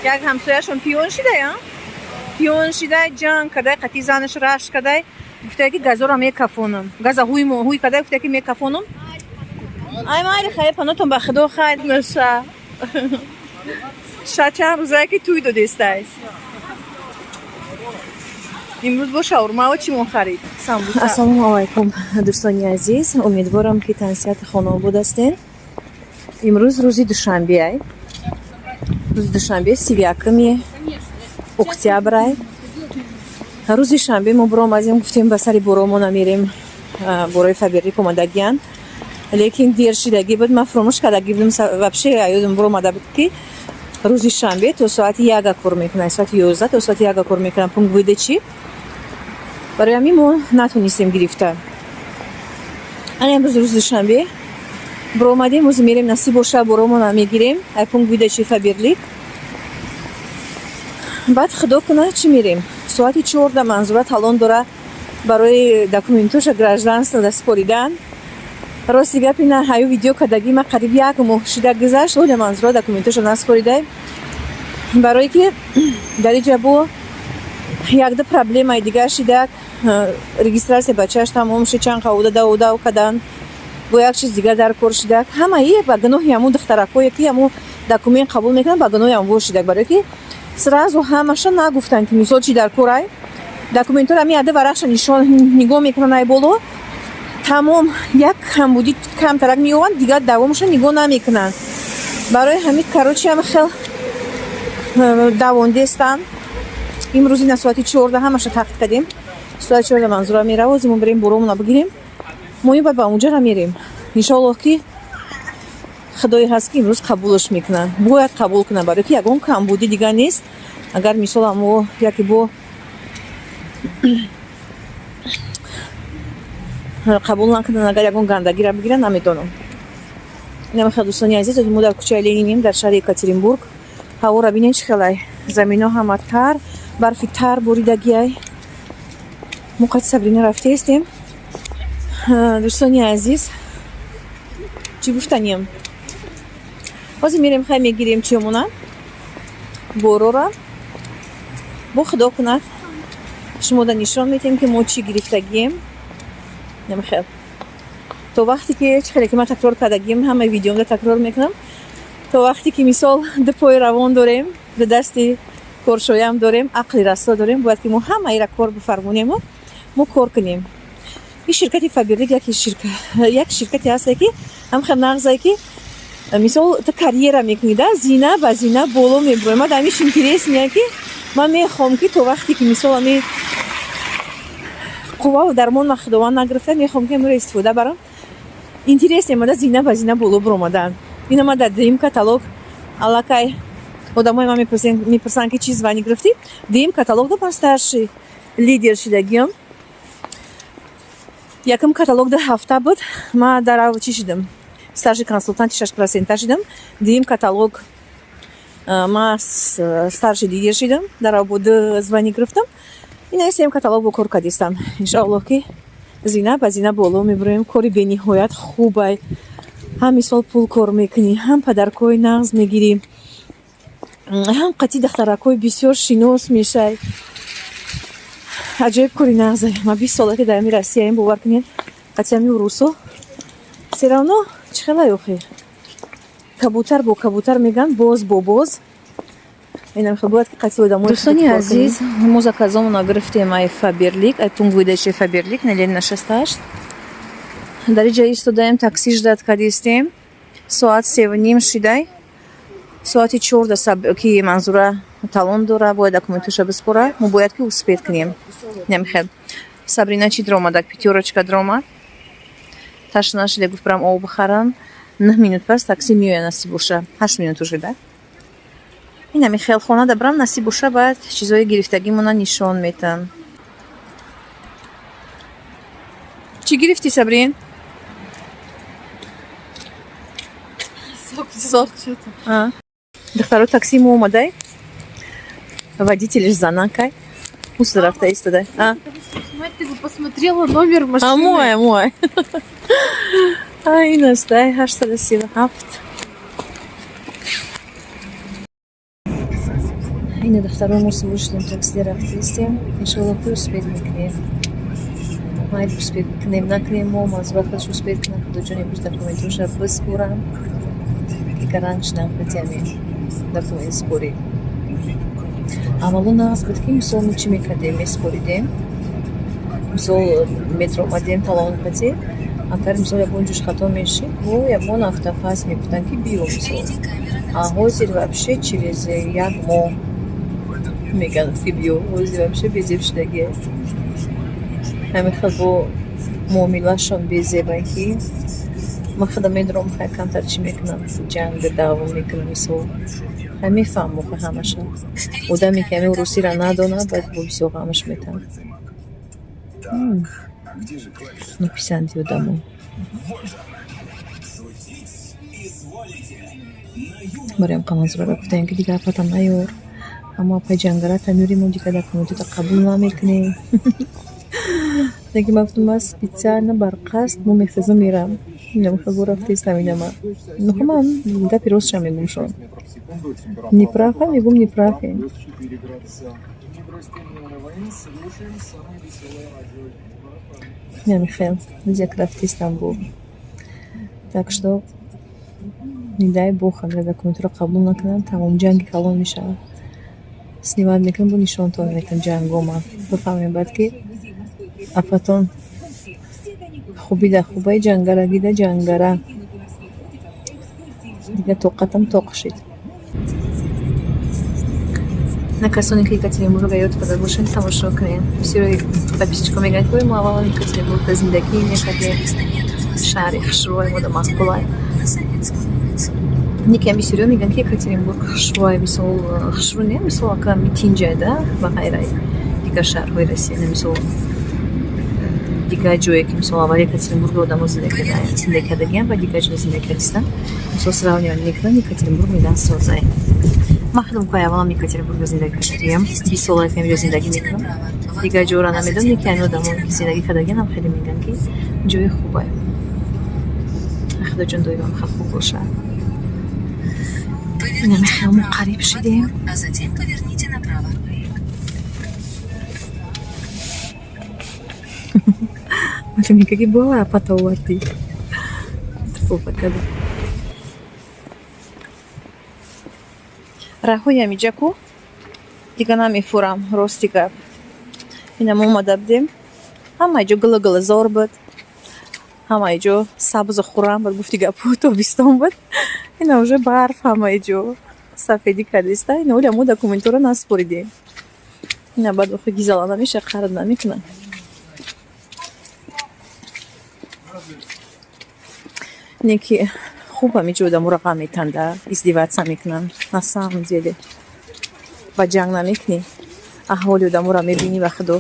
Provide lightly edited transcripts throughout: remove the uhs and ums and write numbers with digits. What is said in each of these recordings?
Як ҳамсояшон пиён шидая, пиён шидай, ҷанг кадай, қатъи занаш рашк кадай, гуфтае, ки газора мекафонам. Газа ҳуй кадай, гуфтае, ки мекафонам. Ай, майли, хайр, панотон ба худо, хайр. Наша ша чанд рӯзае, ки тӯй додестай. Имрӯз бо шаурмао чимон харид, самбуса. Ассалому алайкум, дӯстони азиз, умедворам, ки тансиҳати хонобод ҳастен. Имрӯз рӯзи душанбеай, рӯзи душанбе, 31-уми октябрай. Рӯзи шанбе мо биромадем, гуфтем, ба сари боромона мерем, борои Фаберлик омадагиян, лекин дер шидагӣ буд, ман фуромӯш кардагӣ будам. Вообще ёдам биромада буд, ки рӯзи шанбе то соати 1 кор мекунад, соати 11 то соати 1 кор мекунад пункт выдачи. Барои ҳамин мо натонистем гирифта. Ана имрӯз, рӯзи душанбе, биромадем, ози мерем, насиб боша, боромона мегирем ай пункт выдачи Фаберлик. Баъд, худо кунад, чӣ мерем. Соати 14 Манзура талон дора барои документоша, гражданство да споридан. Рости гап, ина ҳаю видео кардагӣ ма қариб як моҳ шида гузашт, оля Манзура документоша наспоридай, барое ки дар иҷа бо якда проблемаи дигар шидак. Регистрация бачааш тамом шид, чанд қавуда давудав кадан, бо як чиз дигар дар кор шидак. Ҳамаи ба гуноҳи ҳамун духтаракое, ки ҳамун документ қабул мекунанд, ба гуноҳи ҳамво шидак, барое ки сразу ҳамаша нагуфтанд, ки мисол чи дар корай. Документҳоро ҳами яда варақша нишон нигоҳ мекунанд, ай боло тамом, як камбудӣ камтарак меёбанд, дигар давомаша нигоҳ намекунанд. Барои ҳамин, короче, ҳама хел давондестанд. Имрӯз ина соати 14 ҳамаша тахт кардем, соати 14 Манзура мерава. Мо бирем, боромона бигирем, мо ин баъд ба онҷара мерем. Иншоаллоҳ, ки худое ҳаст, ки имрӯз қабулаш мекунанд, бояд қабул кунанд, барое ки ягон камбудӣ дигар нест. Агар мисол мо яке бо қабул накунанд, агар ягон гандагиро бигиранд, намедонам. Инамихел, дӯстони азиз, мо дар кӯчаи Ленинем, дар шаҳри Екатеринбург. Ҳаворо бинед, чӣ хелай, замино ҳама тар, барфи тар боридагиай. Мо қати Сабрина рафтаистем. Дӯстони азиз, чӣ гуфтаниям? Ҳозир мерем, хай, мегирем чиёмона, борора. Бо худо кунад, шумода нишон медиҳем, ки мо чӣ гирифтагием. Намихел, то вақте ки, чӣ хеле ки ман такрор кардагием, ҳамаи видеомда такрор мекунам, то вақте ки мисол ду пои равон дорем, ду дасти коршоям дорем, ақли расо дорем, бояд ки мо ҳамаира кор бифармонему мо кор кунем. Ин ширкати Фаберлик як ширкате ҳасте, ки ҳамхел нағзае, ки мисол ту карьера мекунӣ да, зина ба зина боло мебурӣ. Ма дар ҳамиш интересния, ки ман мехоҳам, ки то вақте ки мисол ами қувваву дармон ма худованд нагирифта, мехоҳам, ки амиро истифода барам. Интересне мада зина ба зина боло буромадан. Ина ма дар дуюм каталог аллакай, одамои ман мепурсанд, ки чӣ звание гирифтӣ. Дуюм каталог да ман старший лидер шидагиам. Якум каталог да ҳафта буд, ма дар чӣ шидам, старший консультанти 6% шидам. Дуюм каталог ма старший лидер шидам, дар бо ду звание гирифтам. Ина сеюм каталог бо кор кардистам. Иншоаллоҳ, ки зина ба зина боло мебуроем. Кори бениҳоят хубай, ҳам мисол пул кор мекунӣ, ҳам подаркҳои нағз мегирӣ, ҳам қатъи дахтаракҳои бисёр шинос мешай. Аҷоиб кори нағзе. Ма 20 сола, ки дар ами Россияем, бовар кунед, қатъи ами урусо всё равно чӣ хелай охир, кабутар бо кабутар меган, боз бо боз. Инам бояд ки қатъи одамои. Дӯстони азиз, мо заказомона гирифтем ай Фаберлик, ай пункт выдачи Фаберлик на Ленина 68. Дар иҷа истодаем, такси ждать кардистем. Соат 3:30 шидай. Соати 14 ки Манзура талон дора, бояд документоша биспора, мо бояд ки успеть кунем. Намихел, Сабрина чи дромадак, Пятёрочка дромад, ташна шида, гуфт, барам об бихарам. 9 минут пас такси меояд, насиб боша. 8 минут уже да. Инами хел, хона да барам, насиб боша, баъд чизои гирифтагимона нишон метам. Чӣ гирифтӣ, Сабрин? Сок. Духтаро, такси мо омадай, водителиш занакай, ус рафта истодай. Мать, ты бы посмотрела номер машины. А мой, мой. А ин астай, 837. Ина, духтаро, мо сувор шудем, такси рафтистем. Иншоалло, ки успеть мекунем. Майли, успеть кунем, накунем, мо Манзура худаш успеть кунам. Худоҷон, имрӯз документоша биспорам. Дигар ранг шудам хатями документ спорӣ. Аввало нағз буд, ки мисол мо чӣ мекардем, меспоридем. Мисол, метро омадем, талон катӣ. Агар, мисол, ягон ҷош хато мешид, бо ягон ҳафта пас мегуфтанд, ки биё, мисол. А ҳозир вообще через як моҳ мегӯянд, ки биё. Ҳозир вообще безеб шудагӣ аст. Ҳамин хел бо муомилашон безебанд, ки ман худам медорам, хай, камтар чӣ мекунам, ҷанг даъво мекунам, мисол. Хай, мефаҳмам охи ҳамаша. Одаме, ки ҳамин русиро надонад, баъд бо бисёр ғамаш метавад. Нописанди одамо. Бароям Манзурара гуфтаем, ки дигар апатам наёр. Аммо апай ҷангарата меёрем, мо дигар документото қабул намекунем. Лекин ман гуфтам, ман специально бар қасд мо мехезам, мерам. Инам хел бо рафтаистам, инама. Ну, ман гапи ростша мегум шон. Неправ а мегум, неправ е. Плюс 4 градуса. Не бросьте слушаем самое веселое радио. Инами хел. Як рафтаистам бо. Так что, не дай бог, агар документро қабул накунанд, тамом, ҷанги калон мешавад. Снимать мекунам, бо нишонтон метам ҷангома. Бифаҳмем баъд, ки апатон хубида хубаи, ҷангарагида ҷангара. Дигар тоқатам тоқ шид. На касоне, ки Екатеринбурга ёд карда бошанд, тамошо кунед. Бисёри подписчико мегӯянд, ки ой, мо аввал Екатеринбургда зиндагӣ мекардем, шаҳри хушрӯай, мода маъқулай. Никам бисёриҳо мегӯянд, ки Екатеринбург хушрӯай, мисол, хушрӯ не, мисол, ака митинҷай да, ба ғайраи дигар шаҳрҳои Россия, на мисол дигар ҷое, ки, мисол, аввал Екатеринбург одамо зиндагӣ кардагиам ва дигар ҷо зиндагӣ кардистанд, мисол, сравнивать мекунанд, Екатеринбург мегӯянд созай. Ман худам ко аввалам Екатеринбургда зиндагӣ кардагиам, 20 сола ки ҳаминҷо зиндагӣ мекунам, дигар ҷоро намедонам, яке ҳамин одамо, ки зиндагӣ кардагианам, хеле мегӯянд, ки ҷои хубае. Худоҷон, доимам хел хуб бошад. Инами хел мо қариб шидем. А затем поверните направо. Вале мега, ки бовар апата овардӣ. Бовар кардам. Раҳои ҳамиҷа ку дига намефурам, рости гап. Инам омада будем, ҳамаи ҷо гулу гулзор буд, ҳамаи ҷо сабзу хуррам буд, гуфти гапу, тобистон буд. Ина уже барф, ҳамаи ҷо сафедӣ кардиста. Ина оля мо документҳоро наспоридем. Ина баъд охи гизала намеша, қард намекунад. Не ки хуб, ҳамиҷо одаморо ғам метанда, издеваться мекунанд. На самом деле ба ҷанг намекунӣ, аҳволи одаморо мебинӣ. Ба худо,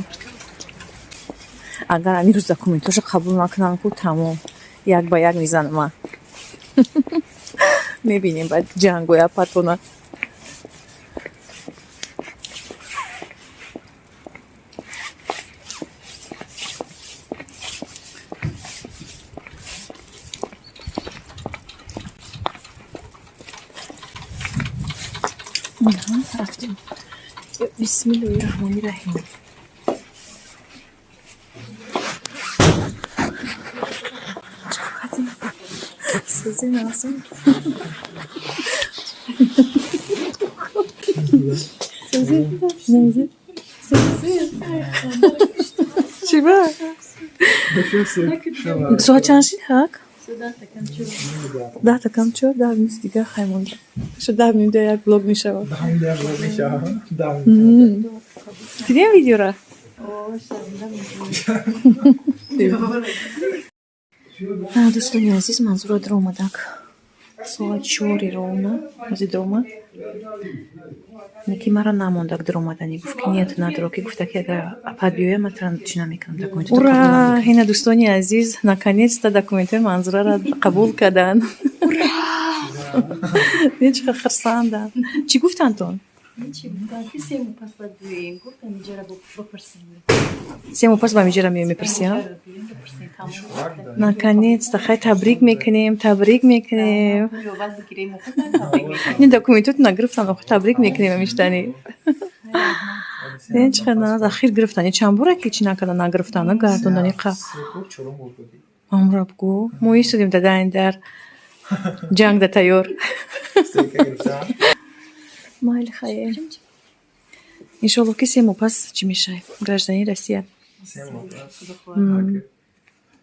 агар ҳамин рӯз документҳошо қабул накунанд ку, тамом, як ба як мезанам ман. Мебинем баъд ҷангоя патона. Рафтем. Бисмиллоҳи раҳмони раҳим. Чикор кардем? Сӯзи назм. Сӯзи назм. Сӯзи. Чӣ ба? Соат чанд шид, ҳак? 10-та кам 4, 10 минути дигар хай монда. Ша 10 минута як влог мешавад. Дидем видеора? Дӯстони азиз, Манзура даромадак. Соат 4 ровно ҳозир даромад. Ки мара намондак даромадани, гуфт, ки нет, надро, ки гуфта, ки агар апад биёям, ман тра чӣ намекунам, документро. Ура! Ина, дӯстони азиз, наконец-то документҳои Манзураро қабул карданд. Ура! Не, чӣ қадр хурсандам. Чӣ гуфтанд тон? Чӣ гуфтанд, ки 3 моҳ пас баъд биёем. Гуфтам, иҷара бипурсем. 3 моҳ пас ба ҳамиҷара меоем, мепурсӣ, а? Наконец-то, хай, табрик мекунем, табрик мекунем. Не, документоту нагирифтан, охи, табрик мекунем ҳамиштани. Не, чӣ қадар ахир гирифтани, чанд бора ки чӣ накарда, нагирифтана, гардондани қа. Амра бгӯ, мо истодем дадаин дар ҷангда тайёр. Майли, хайр. Иншоалло, ки 3 моҳ пас чӣ мешавем? Гражданин Россия. 3 моҳ пас.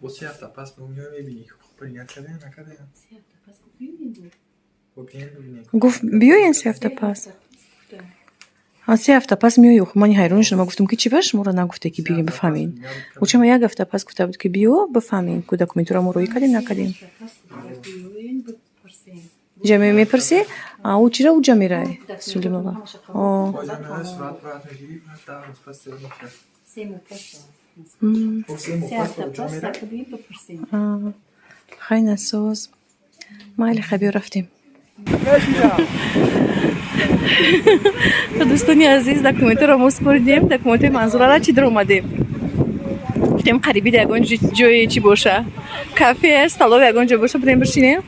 Бо 3 ҳафта пас меои, мебинӣ, принять кардем, накардем. Гуфт, биёен 3 ҳафта пас. 3 ҳафта пас меои. Ман ҳайрон шудам, ман гуфтам, ки чӣ ба шуморо нагуфте, ки биёем, бифаҳмем. Учама як ҳафта пас гуфта буд, ки биё, бифаҳмем, ку документро мо роӣ кардем, накардем. Ҷа мепурсӣ, а ӯ чира уҷа мерай, Сулимова? О. Сурат брат мегирӣ, 10 рӯз пас. 3 моҳ пас. Бо 3 моҳ Се пас ҳафта ба пас ҷо мерай. биёем, бипурсем. Хай, насоз. Майли, хай, биё, рафтем. Дӯстони азиз, документро мо споридем, документои Манзурара чӣ даромадем. Гуфтем, қариби да ягон ҷое чӣ боша, кафе, столов, ягон ҷо боша, будем, бишинем,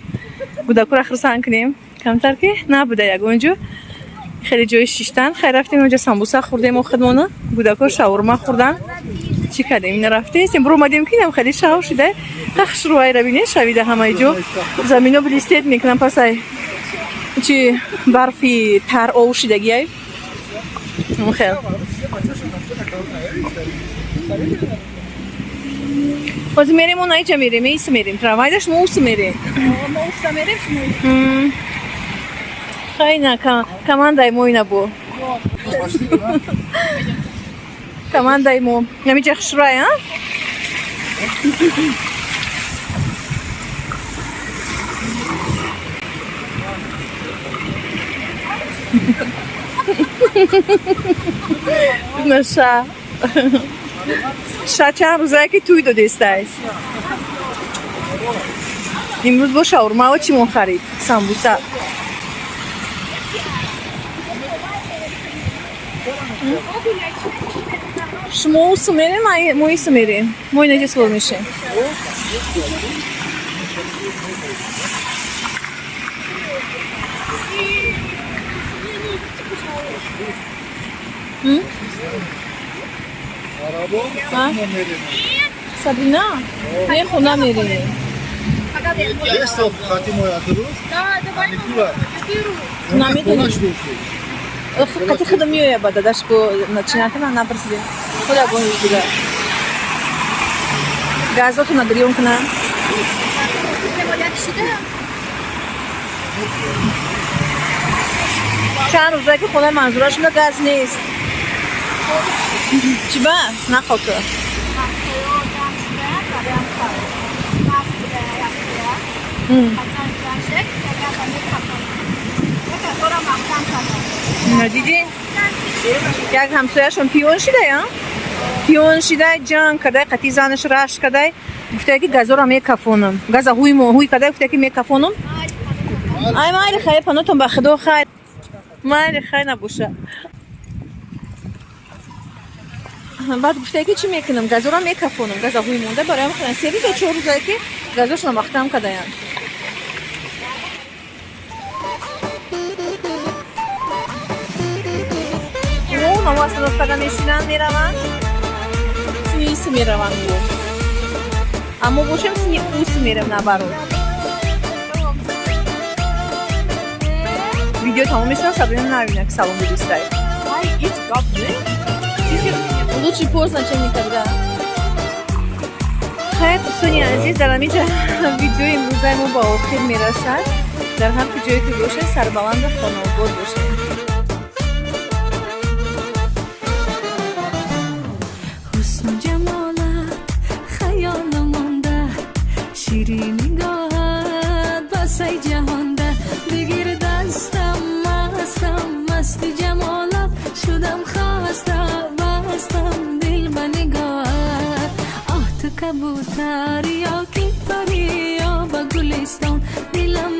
кӯдакура хурсанд кунем камтар, ки набуда ягон ҷо хеле ҷои шиштан. Хай, рафтем, онҷо самбуса хӯрдем, худмона кӯдако шаурма хӯрдан. Чӣ кардем, ина рафтем, буромадем, ки инам хеле шав шуда, хушрӯайра бинед, шавида, ҳамаи ҷо замино блестеть мекунам, пасай чи барфи тар ов шидагиай хел. Ҳозир мерем, он айҷа мерем, эйси мерем, трамвайдаш мо усу мерем. Мо уста мерем, шумо. Хайна, командаи мо ина бо командаи мо намиҷа хушрӯай, а? Наша ша чанд рӯзае ки тӯй додестай. Имрӯз бо шаурмао чӣ мон харид, самбуса. Шумо усу мерем, мо ису мерем, мо инаҷа сувор мешем. М? А? Сабина, не, хона мерем. Да, давай. Намедонем. Қати худам меоя ба дадаш бо начинакана напарсидем. Худа гоҳи дига. Газотона гирён кунам. Як шида. Чанд рӯзае ки хонаи Манзура шуда, газ нест. Чӣ ба? Нақл ту. Ҳафтаё ҷамъ шуда, бароям маст буда яксоя. Ҳасан ҷамшед, яка мекафон. Яка зора маҳкам кардам. Надидӣ? Як ҳамсояшон пиён шидай, а? Пиён шидай, ҷанг кардай, қати занаш рашк кардай, гуфтае, ки газора мекафонам. Газа ҳуй мо ҳуй кардай, гуфтае, ки мекафонам. Ай, майли, хай, панотон ба худо, хай. Майли, хай, набоша. Баъд гуфтае, ки чӣ мекунам, газора мекафонам, газа ҳуй монда, бароям хӯран. 3 рӯз ё 4 рӯзае, ки газошона маҳкам кардаянд. Намо остановкада мешинанд, мераванд. Сини ису мераванд бо. А мо бошем, сини усу мерем, наоборот. Видео тамом мешавад, Сабрина навина, ки салом додистай. Ай, ҳеҷ гап не. Лучше поздно, чем никогда. Хайр, дӯстони азиз, дар ҳаминҷа видеои имрӯзаи мо ба охир мерасад. Дар ҳар куҷое ки бошед, сарбаланду хонаобод бошед. Ҳусну ҷамолат хаёлу монда, ширин нигоҳат басай ҷаҳонда. Бигир дастам, мастам, масти ҷамолат шудам, хаста бастам дил ба нигоҳат. Оҳ, ту кабутар ё ки парӣ, ё ба гулистон дилам.